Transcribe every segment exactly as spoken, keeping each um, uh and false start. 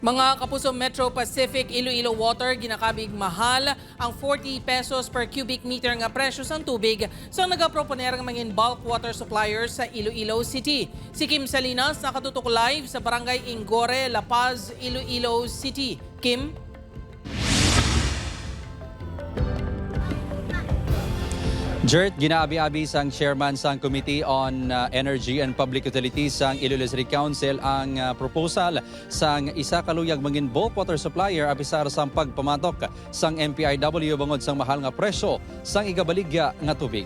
Mga kapuso, Metro Pacific Iloilo Water ginakabig mahal ang forty pesos per cubic meter nga presyo sang tubig sa nagaproponer nga mangin bulk water supplier sa Iloilo City. Si Kim Salinas nakatutok live sa Barangay Ingore, La Paz, Iloilo City. Kim? Jert, ginaabi-abi sang chairman sang Committee on uh, Energy and Public Utilities sang Iloilo City Council ang uh, proposal sang isa ka luyag mangin bulk water supplier apisar sang pagpamatok sang M P I W bangod sang mahal nga presyo sang igabaligya nga tubig.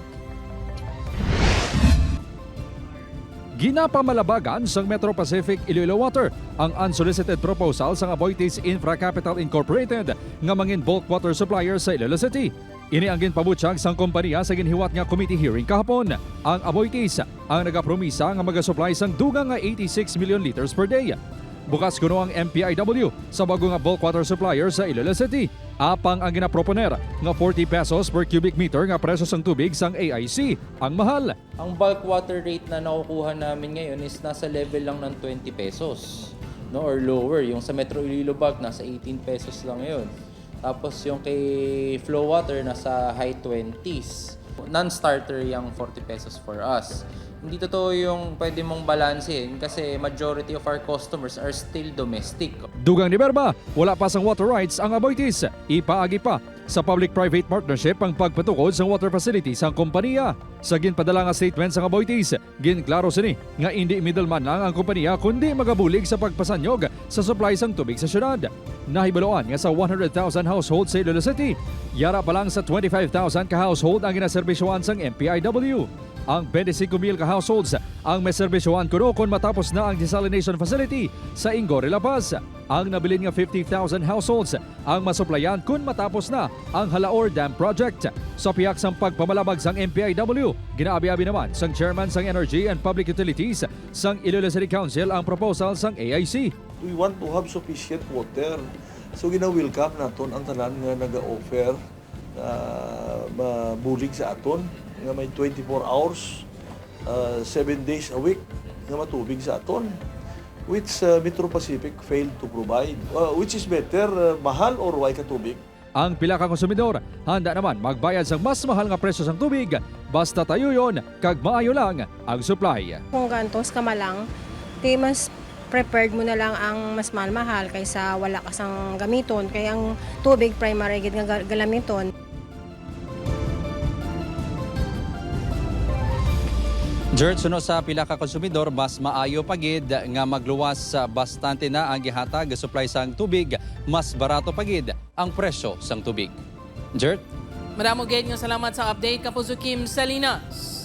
Ginapamalabagan sang Metro Pacific Iloilo Water ang unsolicited proposal sang Aboitiz Infra Capital Incorporated nga mangin bulk water supplier sa Iloilo City. Ini ang ginpabutyag sang kompanya sa ginhiwat nga committee hearing kahapon. Ang Aboitiz ang nagapromisa nga magasupply sang dugang nga eighty-six million liters per day. Bukas kuno ang M P I W sa bago nga bulk water supplier sa Iloilo City. Apang ang ginaproponer nga forty pesos per cubic meter nga presyo sang tubig sang A I C ang mahal. Ang bulk water rate na nakukuha namin ngayon is nasa level lang ng twenty pesos, no, or lower. Yung sa Metro Iloilo Bulk, nasa eighteen pesos lang yun. Tapos yung kay Flow Water, nasa high twenties. Non-starter yung forty pesos for us. Hindi totoo yung pwede mong balansehin kasi majority of our customers are still domestic. Dugang ni Berba, wala pa sang water rights ang Aboitiz. Ipaagi pa sa public-private partnership ang pagpatukod sang water facility sang kompanya. Sa ginpadala nga statement sang Aboitiz, ginklaro sini nga indi middleman lang ang kompanya kundi magabulig sa pagpasanyog sa supply sang tubig sa syudad. Nahibaluan nga sa one hundred thousand households sa Iloilo City, yara pa lang sa twenty-five thousand ka household ang ginaserbisyohan sang M P I W. Ang twenty-five mil ka households ang maserbisyohan kuno kon matapos na ang desalination facility sa Ingore, La Paz. Ang nabilin nga fifty thousand households ang masuplayan kon matapos na ang Jalaor Dam Project. Sa pihak sang pagpamalabag sang M P I W, ginaabi-abi naman sang chairman sang Energy and Public Utilities sang Iloilo City Council ang proposal sang A I C. We want to have sufficient water. So gina-welcome naton ang tanan nga naga-offer nga mabulig sa aton, nga may twenty-four hours, uh, seven days a week nga matubig sa aton, which uh, Metro Pacific failed to provide. Uh, which is better, uh, mahal or way ka tubig? Ang pila ka konsumidor handa naman magbayad sang mas mahal nga presyo sang tubig basta tayuyon kag maayo lang ang supply. Kung gantos ka malang, di mas prepared mo na lang ang mas mahal-mahal kaysa wala ka sang gamiton, kay ang tubig primary gid nga ga- galamiton. Jert, suno sa pila ka konsumidor, mas maayo pa gid nga magluwas sa bastante na ang gihatag nga supply sang tubig, mas barato pa gid ang presyo sang tubig. Jert? Madamo gid nga salamat sa update, Kapuso Kim Salinas.